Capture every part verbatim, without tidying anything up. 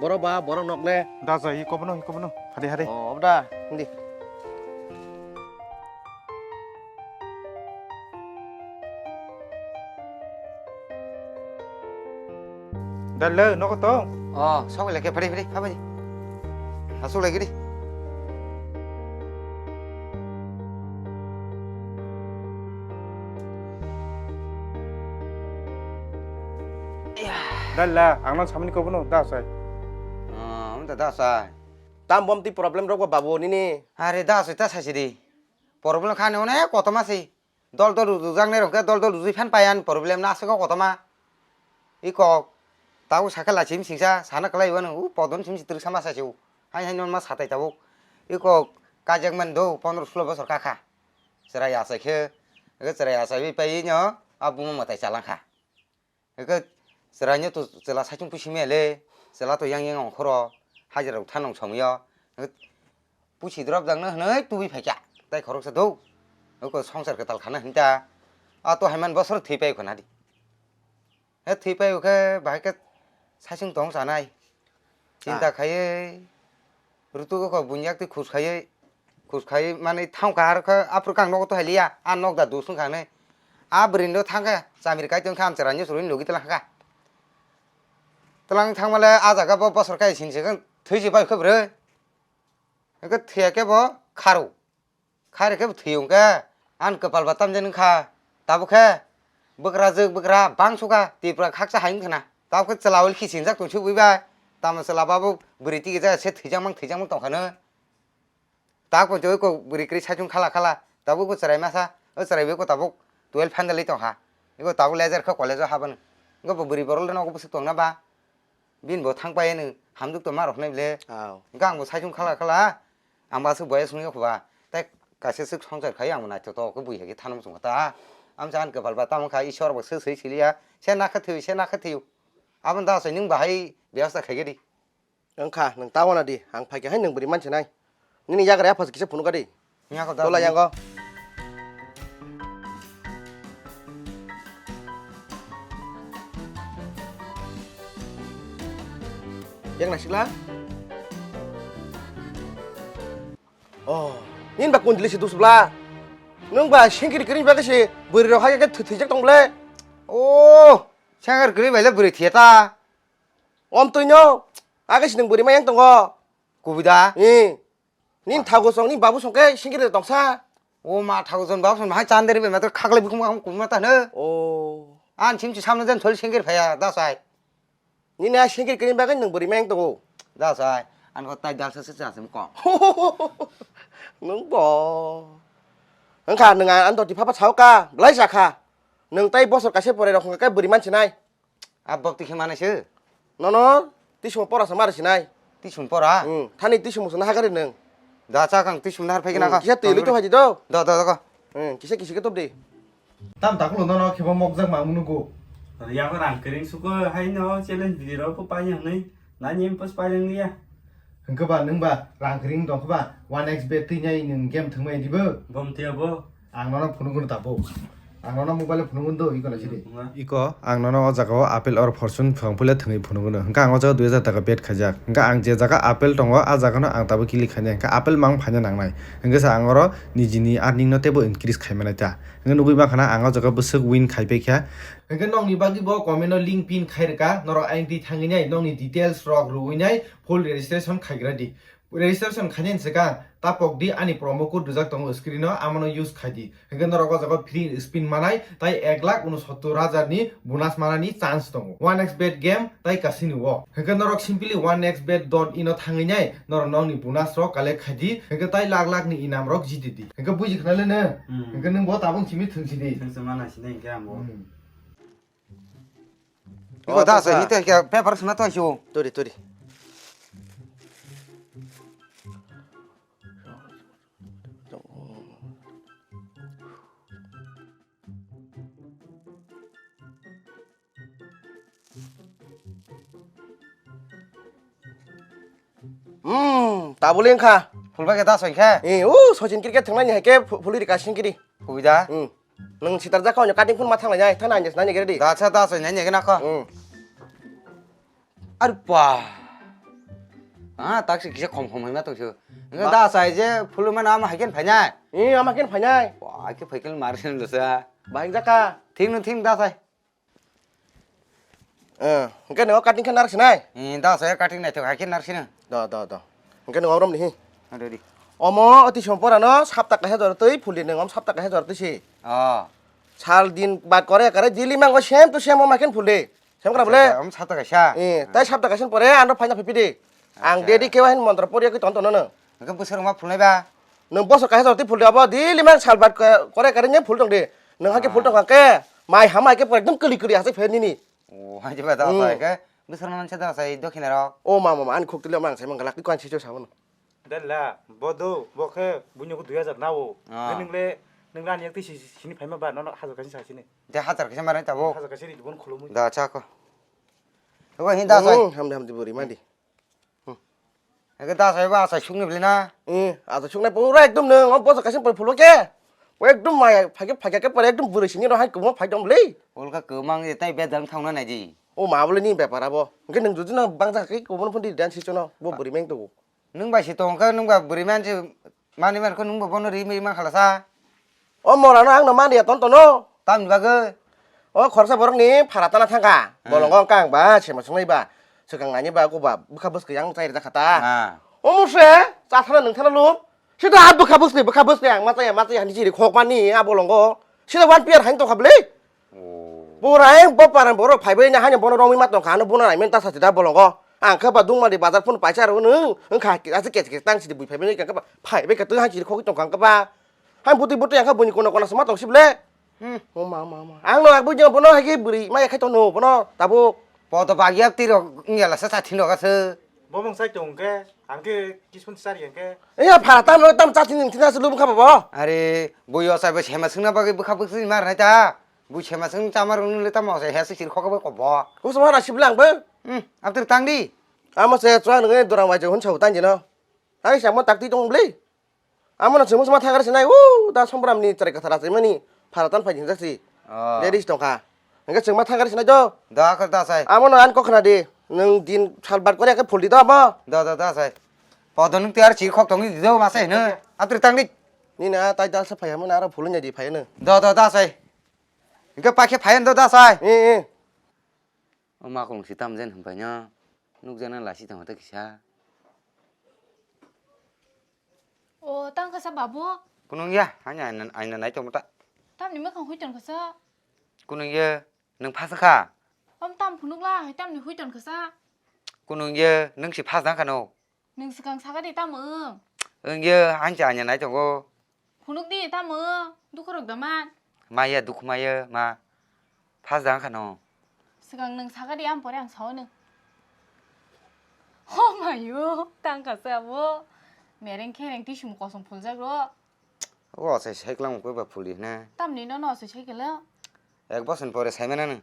Borok ba, borok nok le. Da jai, hi kobono, hi kobono. Hari, hari. Oh, obda, hindi. Dal le, nogo tong. Oh, sok le ke, phari, phari, phari. Asuk lagi di. Dal la, ang nang samani kobono, da sai. Oh, da, da sai. Tam bom ti problem rok ba babu nini. Are da sai, ta sai sidi. Problem khani one kotoma si. Dol dol rujak nai rok khe dol dol rujui phan payan problem na aswk kotoma. I kok, tabuk sakhe lachim singsa, sana kwlai wano, u podon sim sitwrwk sama sasi u. Hai hai non ma satai tabuk. I kok, kajak man do, pondro sulo bosor kakha. Chwrai achai khe, eke chwrai achai pai no, a buma mwtai chalang kha. Eke chwrai no to chwla saichung pusi mele, chwla to yang yang ongkhoro, hajra rok thanong somyo. Pusi drop jang no hwnwi tubui phaikha, tai khoroksa do. Eko songsar kwtal khana hinta. A to haiman bosor thwi pai khona di. He thwi pai khe bahai khe saichung tong sanai. Chinta Ah. khaiwi rutugo kho bunyak twi khus khaiwi, khus khaiwi mani thang kahar khe aphuru kang nogo to haliya. A nok da dus wngkha hwnwi. A bwrwi no thang khe chamir kai tong khe amchara ni surui logi tlang kha. Tlang thangmale a jaga bo bosor kai sin se khe thwi se pai khe bwrwi. Hwnkhe thwiya khe bo kharo. Khare khe bo thwiyo hwnkhe, ani kwpal ba tamjani wngkha. Tabuk khe bwkrajwk bwkra bangso kha, Tripura khaksa hai wngkha na. Tabuk khe chwla ol khisingjak tongsi bui bai. Tamo chwla ba bo bwrwi tigi jaya se thwijakmang thwijakmang tongkha no. Tak poito oi kok bwrwi kwrwi saichung khala khala. Tabuk bo chwrai masa, o chwrai bai ko tabuk twelve final wi tongkha. Iko tabuk lejer khe college o habani. Iko bo bwrwi borok le nogo bwswk tongna ba. Bini bo thang pai nw hamjwk tongma rok hinwi le. Aw. Hwnkhe ang bo saichung khala khala, ang bo aswk boyes wngya kho ba. Tai kaisa swk swngchar khai ang bo naithotok khe bui hai khe thanam chwng kha ta. Amsa ani kwpal ba tamo kha Ishwar bo swi swi siliya. Se nakha thwi, se nakha thwi. Aboni da asai nwng bahai byabostha khai khe di. Wngkha, nwng ta wana di, ang phai khe hai nwng bwrwi manse nai. Nini yagra yaphas kisa phunukha di. Nya ko da Tola di. Yango. Yang nasikla? Oh, nin ba kundli si dusbla. Nung ba singkiri kering ba kasi bwrwi rok hai ke thwi thwijak tong ble. Oh, sengkar kiri bai le bwrwi thiya ta. Om twi no, age si nung bwrwi ma yang tongo. Kubui da? Ee. Nin thago song, nin babu song khe singkir tongsa. O ma thago jon babu song, hai chanderi be mato khaklai bukum bukum kubui ma ta hwno. O. An sim si samno jen thol singkir phaya, da sai. Nini a singkir kini bagwi nwng bwrwi ma yang tongo. Da sai, an ko tai dal sa sa sa sim ko. Nwng bo. Wngkha nwng an doti phapa sao ka, belai sa kha. Nwng tai bosor kaisa pore rok hwnkha khe bwrwi mansinai. A bok tikhe manai se. Nono, tisung pora sa mari sinai. Tisung pora? Hmm, thani tisung musu nahagari nung. Da cha kang tisung nahar phai gina Hmm, ka. Kisa twi lui to haji do. Do, do, do, ko. Hmm, kisa kisa ke top di. Tam takulo nono khebo mokjak ma munugo. Yago rang kering suko hai no challenge video ro ko pai yang nai. Nani impos pai yang ya. Hwnkhe ba nwng ba rang kring tong khe ba one X bet twi nai nwng game thwngmai di bo? Bom tiya bo. Ang nono phunukgwno tabuk. Ang nono mobile phunukgwno do, iko naisidi. Iko, ang nono o jaga o apple or fortune phang puila thwngwi phunukgwno. Hwnkhe ang o jaga dui hajar taka bet khaijak. Hwnkhe ang je jaga apple tongo, a jaga no ang tabuk click khainai. Hwnkhe apple mang phaina nangnai. Hwnkhe se ang oro nijini earning no teibo increase khaimanai ta. Hwnkhe nugwi mankha na ang o jaga bwswk win khaipai kha. Hwnkhe nokni bagwi bo comment o link pin khai rwkha. Norok ayang twi thangwi nai, nokni details rok rwui nai full registration khaigra di. Registration khainani swkang ta pok di, ani promo code rijak tongo screen o, amono use khai di. Hwnkhe norok o jaga free spin manai, tai ek lakh unosottor hajar ni bonus manani chance tongo. One X bet game tai kasini o. Hwnkhe norok simply one X bet dot in o thangwi nai, norok nokni bonus rok collect khai di. Hwnkhe tai lakh lakh ni inam rok jiti di. Hwnkhe buji khna le nw? Hmm. Hwnkhe nwng bo tabuk simi thwngsi di. Thwngsi mana sinai hwnkhe ang bo. Hmm. Iko da sa hite kya paper suna to shu. Tori, tori. Hmm, tabule wngkha. Phulbai khe da soi khe? Eh, o Sachin cricket thanglaini hai khe phu-, phulwi rika singkiri. Phulwi da? Hmm. Nwng sitar jakha onyo cutting phone ma thanglainai, thana anja sinani gere di. Da cha da soi nai nai gana kho. Hmm. Arpa. Ah, taksi kisa khom khom hwnma tongsu. Ba- Da sai je phulumano ama haiken phainai. Eh, ama ken phainai. Wa, ke phaikel mar sin lusa. Bahai jaka. Thing no thing da sai. Eh, hwnkhe no cutting khe nar sinai. Eh, da sai cutting nai thok haiken nar sino. Do, do, do. Hwnkhe no rom ni. Ado di. Omo oti sompora no sapta kaisa jora twi phuldi nang om sapta kaisa jora twi si. Oh. Sal din bad kore kare daily mango same to same o makin phuldi. Sem kora bole? Acha, acha, om sapta kaisa. Eh, tai sapta kaisa pore ano phaina phiphidi. Ang Acha. Dedi kewa hin montra poriya ki ton ton no. Nang bwswk ma phulnai ba? Nang bosok kaisa jora twi phuldi abo daily mang sal bad kore kare ne phul tong di. Nang hake phul tong khe mai hamai ke pore ekdom kli kli ase phe nini. Oh, hai ba da Hmm. Sai ke. Bwswk man se da sai dokhina rok. O ma ma ma ani khuk tili mang sai mang galak ti kwan si cho sabun. Dalla, bodo, bo khe buino ko dui hajar nao. Ah. Nang le, nang rani yak ti si, si, sini phaima ba, nono hajar kaisa sa sini. De hajar kaisa marai tabo. Hajar kaisa ri bon khulumui. Da cha ko. Ogo hin da sai. Hmm, hamdi hamdi buri mandi. Ege da sai ba sai sungni beli na. Hmm, asa sungnai pura ekdom nang, o bosa kaisa pura phulo ke. O ekdom mai phage phage ke pura ekdom buri sini ro hai kumo phai dom beli. Olka kemang je tai bedang thauna nai di. O ma bole ni bepar abo. Hwnkhe nang jodi no bangsa khe kumo phun di dan si chono, bo buri meng to. Nwng bai se tong khe, nwng ba bwrwi man se manwi man khe, nwng bo bono ri mri man khala sa. O mora no ang no man ya ton tono. Tamni bagwi? O khoroksa borok ni phara tana thangkha. Hmm. Bolongo wngkha ang ba, sema sunglai ba. Swkang nani ba, ko ba, bwkha bwswk yang chai rijak kha ta. Ah. O muse, cha thana nwng thana lum. Sida bwkha bwswk, bwkha bwswk ang ma chaya, ma chaya, hani chiri khok mani, a bolongo. Sida one pair hain tongkha bwle. Oh. Borai, bo paran borok phaibai na hani bono romwi ma tongkha, ano bono raimani ta sati da bolongo. Ang khe ba dungmani bazar phano paisa aro nwng, wngkha, ase kech kech tang sidi bui phaibai kha ba, phaibai kha twi hai sidi khogwi tongkha ang khe ba. Hai butwi butwi ang khe buini kono kono se ma tong sible. Hmm. O ma, ma, ma. Ang no agbo jeng bono hai khe bwrwi ma yakhai tongno bono tabuk. Poto bagya twi rok wngya lasa sathi rok ase. Bo mung sai tong khe, ang khe kisun sari ang khe. Iya, phara tam tam chathi ning thina se lubung kha babo. Are, bui osai bo sema sungna bagwi bwkha bwswi mar nai ta. Bui sema sung chamar rung le tamo se hesi sir khok bo kobo. Kusu mara siblang bo. Hmm, abtir tang di. Amo se chwa nang dorang wajak hun chau tang jino. Hai samo takti tong bli. Amo no chuma chuma thagar sinai. U da sombram ni chari kathara chai mani. Phara tan phai jinjak si. Oh. Jadi si tongkha. Hingke chuma thagar sinai do. Da kha da sai. Amo no an kokna di. Nang din salbat kore ke phul di do amo. Da da da sai. Podo nung tiar sir khok tong di do ma sai no. Abtir tang di. Ni na tai dal sa phai amo na aro phul nya di phai no. Da da da sai. Hingke pakhe phayan do da sai. Eh, eh. O makhulung si tamjen hwnpai no nukjaknai lasi tongma tei kisa. O, tang kasa babu? Kunung ya, hanya aina, aina nai tongma ta. Tamni mwkhang huiton kasa? Kunung ya, nwng phasa kha? Om tam phunukla, hai tamni huiton kasa? Kunung ya, nwng si phas dang kha no? Nwng swkang saka di tamo wng? Wng ye, ang cha anya nai tongo. Phunuk di tamo wng, dukhu rok da man. Maya dukhu maya ma. Phas da wngkha no. Swkang nwng saka di, ang pore ang sao nwng. Ho mayo, tang kha se abo. Mereng khereng tisum kosong phuljak ro. O asai cycle ang koi ba phuli hna. Tamni no no asai cycle o? Ek bosor ni pore sai mano nwng.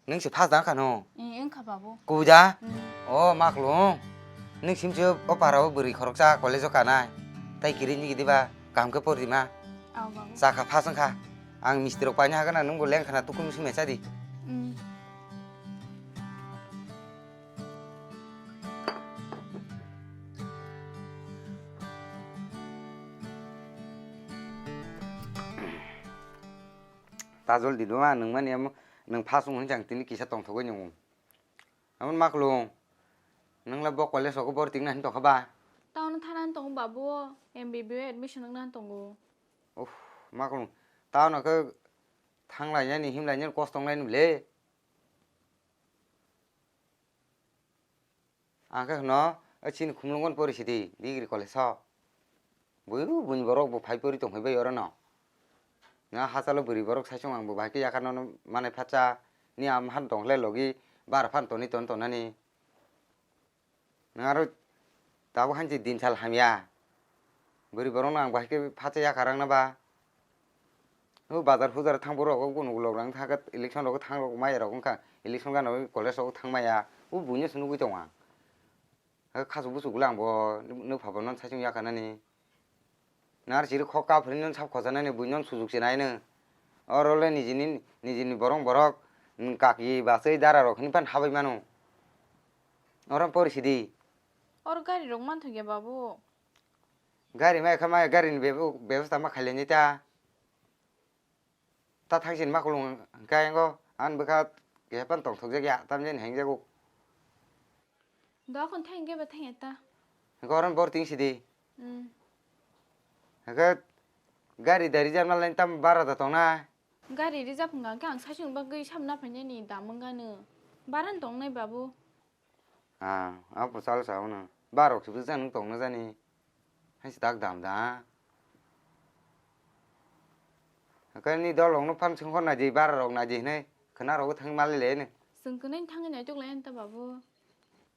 Nwng se phas da wngkha no? Ee, wngkha babu. Kubui da? Mm. O maklung. Nwng sim se o para o bwrwi khoroksa college o kanai. Tai kiri ni gidi ba kaham khe pori ma. Ao babu. Chakha phas wngkha. Ang misti rok paina hagana nwng bo leng khana tukum simi cha di. Mm. Tajol di duma nwng mani amo nwng phas wng hwnjang tini kisa tongthogwi nung. Amo maklung nwng la bo college rogo bor tingna hin tongkha ba? Town thana hin tongo babu, M B B O admission wngna hin tongo. Uff, maklung town o khe thanglainani himlainani kosto wnglaini le. Ang khe hwno, "Oy, chini khumulwngo pori sidi, degree college o." Bui, buini borok bo phai pori tong phai bai orono. Na hachalo bwrwi borok saichung ang bo bahai khe yakar nono manai phatsa, ni am han tong khlai logi, bar phan toni ton tonani. Nwng aro tabuk han se din sal hamya. Bwrwi borok no ang bahai khe phatsa yakar wngna ba. O bazar hujar thang borok o kunu lok rang thang khe election rok thang rok maya rok wngkha election gana o college rok thang maya o buino se nugui tongo ang. Khasu busu gula ang bo nuk pha bo non saichung yakar nani. Nar chiri kho kaphri non sab khojanani bui non sujuk se naino. Oro le nijini, nijini borong borok, mm, kaki bachai dara rok hinwi phan habai mano. Oro pori sidi. Oro gari rok manthokya babu. Gari mai kha mai gari ni bebo-, bebosta ma khailai nai ta. Ta thangsin ma kulung hwnkhe yango ang bwkha keha pan tongthokjak ya tamjani hengjago. Dokhon thangya ba thangya ta. Hwnkhe oro bor ting sidi. Hmm. Hwnkhe gari da reserve na line tam bara da tongna. Gari reserve hwnkha hwnkhe ang saichung bagwi sam na phainani dam wngkha nw. Bara no tongnai babu. Ah, abo chalo sao no. Bara rok se bwswk nung tongna jani. Hai se tak dam da. Hwnkhe ni dol rok no phan sung hor nai di, bara rok nai di hinui khwna rok thang mali le no. Chwng kwnwi thangwi naituk lai ta babu.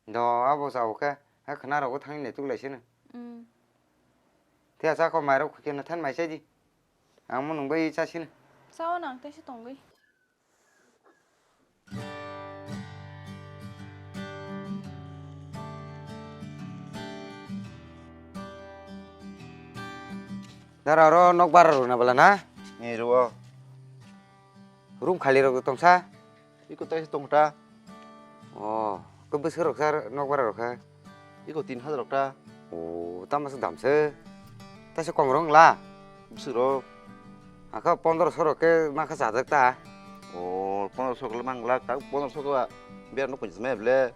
Do abo sao khe, hai khwna rok thangwi naituk lai se no. Hmm. Thia sa kho mai rok khe no than mai sai di. Ang mo nung bai cha sino. Sao nang tei se tongwi. Dara oro nok bara rwna bwla na? Ni rwo. Room khali rok tongsa? Iko taisa tongta. Oh, ko bwswk rok sa nok bara rok kha? Iko tin hajar rok ta. Oh, tamo se dam se. Taisa kom rong la. Bwswk rok. Aka pondro so rok ke ma kha chajak ta. Oh, pondro so rok mang la ta, pondro so rok ba ber no kun jisme ble.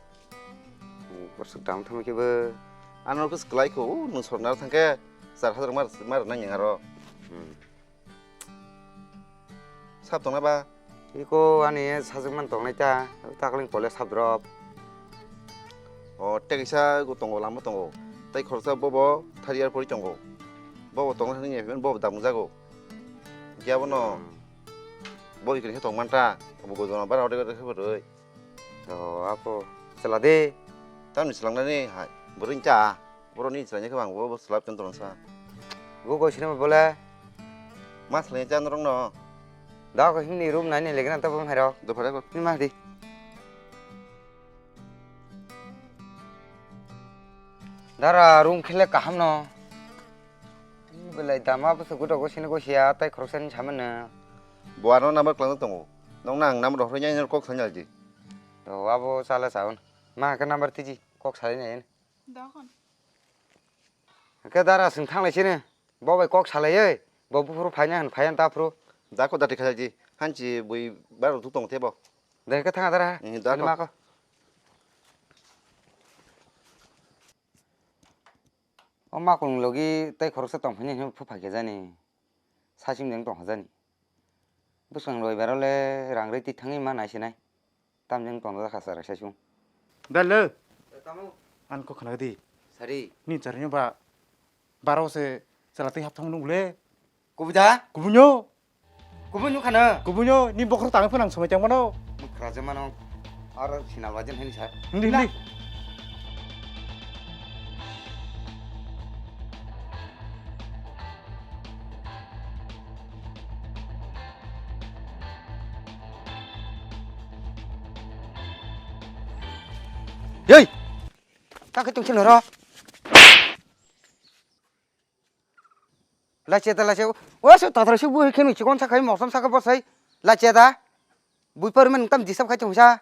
Oh, bwswk dam thami ke bo. Ano kus klai ko, uh, nung sor nar thang ke char hajar mar, mar nang yang aro. Hmm. Sab tongna ba? Iko ani sajwkmani tongnai ta, takling kole sab drop. O, tei kaisa iko tongo, lama tongo. Tei khoroksa bobo third year pori tongo. Bobo tongna thani nai phimani bobo damung jago. Giya bono. Hmm. Bo ikri khe tongman ta, bo gojona bara ode ode khe bwrwi. O, apo, chwla de. Tamni chwlangnani hai, bwrwini cha. Boroni chwlaini khe bang bo, bo chwla pen tongsa. Go go sinima bole. Ma chwlai cha norok no. Da ko himni room nai ni legena ta bo hai rok. Do phare ko. Ni ma di. Dara room khele kaham no. Belai dama bo se gudo go sini go sia tai khoroksa ni saman no. Bo ano number kwlangna tongo. Nokna ang number rohorwi nai kok sani aldi. To abo chala saun. Ma khe number tiji kok salai nai. Dokhon. Khe dara sing thanglai sini. Bo bai kok salai ei. Bo buphuru phaina han phaiyan ta phuru. Da ko dati khalai di. Hanchi bui bar tu tong tebo. Dai khe thang dara. Eh, da ko. Ma ko. O makung logi tei khoroksa tongphani hwnwi phu phaikhe jani. Sachwng jeng tongkha jani. Bwswng roibaro le rang rwi twi thangwi ma nai sinai. Tamjeng tongjakha chwrai sachwng. Bello. Tamo? An kok khna di. Sari. Ni charni ba baro se chwla twi hap thang nung le. Kubui da? Kubunyo. Kubui nukha na? Kubunyo, ni bokhorok tangwi phano ang somai tangmano. Mukhra je mano, aro sinal bajen hini sa. Hindi, hindi. Yei! Takhe tungsin horo. Lacheta lacheta. O se tathra se bui kheno chikon sakhai mosom sakha bosai. Lacheta. Bui parmen tam disap khai tongsa.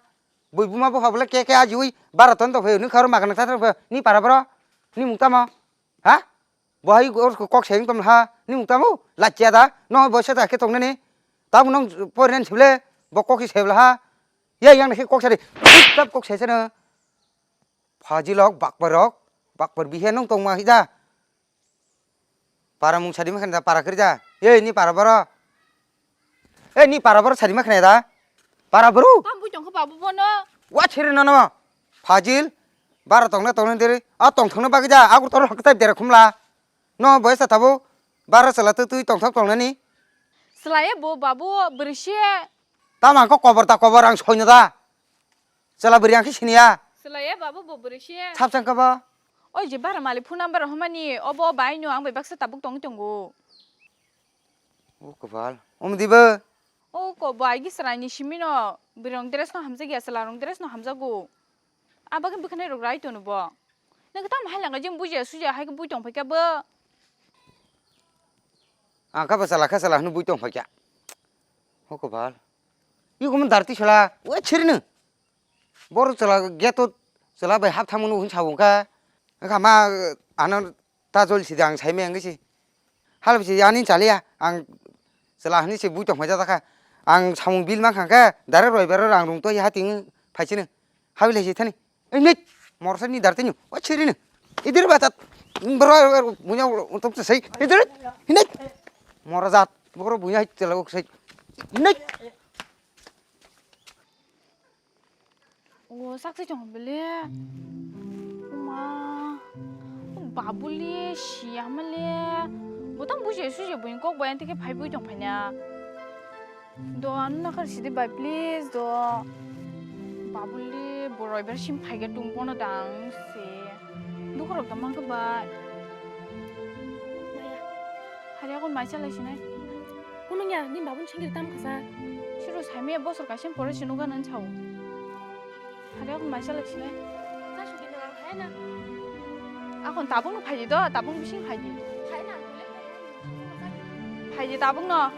Bui buma bo habla ke ke ajiui bara ton to phai ni kharo magana tathra phai ni para bro. Ni mung tamo. Ha? Bo hai kok sayung tam ha. Ni mung tamo. Lacheta. No bo se ta khe tongnani. Tam nong pornen sible. Bo kok si sebla ha. Ya yang ni kok sari. Tap kok sesena. Phajilok, bakparok, bakpar bihe nung tongma hida. Para mung sadi makhna da, para kiri da. Ei, ni para boro. Ei, ni para boro sadi makhna da. Para boro. Tam bui tongkha babu bono. Wa chiri nono. Phajil, bara tongna tongna diri. A tong thongna bagi da, agur toro haktai dera khumla. No boysa tabo. Bara sala tu tui tong thok tongnani. Selaye bo babu berisi. Tama ko kobor ta kobor ang soino da. Chwla bwrwi ang khe siniya. Chwlaiya babu bo bwrwi se. Thapsang khe bo. Oi je bara malik phone number homani obo bai no ang bai baksa tabuk tongwi tongo. O kopal. Om dibo. O ko bai gi sraini simino bwrwi rong dress no hamjak ya chwla rong dress no hamjago. Abo khe bwkhanai rok rai tono bo. Nang tam hai langa jing buja suja hai khe bui tong phaikha bo. Ang kha ba chwla kha chwla hwnwi bui tong phaikha. O kopal. Iko mo darti chwla. O chirino. Boro chwla gate o chwla bai hap thangmano hwn sabo wngkha. Wngkha ma, ano ta jol sidi ang saimaya wngwi si. Hal bisi ani chaliya, ang chwla hwnwi se bui tongphai jajak kha. Ang samung bill mankha khe, direct roibaro rang rung twi ha ting phai sini. Habi lai se thani. Ei, nei, morsa ni dar tini, o chiri ni. Idir batat. Bro, bunya, utok se sei. Idir, hinai. Mora jat, boro bunya hai chela sei. Hinai. O, sakse chong bele. Ma. Babuli, siamale. Botang buje suje buin kok bayan tike phai bui tong phanya. Do, ano nakar sidi bai, please, do. Babuli, boroi ber sim phai ge tung pono dang se. Dukorok da mangke bai. Hari akon mai chalai sinai. Kunung ya, ni babun singir tam khasa. Siru saimi bosor kaisa pore sinuga nan chau. Hari akon mai chalai sinai. Ta sugi na hai na. Akon tabung no phaidi do, tabung bising phaidi. Hai na, bole hai na. Phaidi tabung no.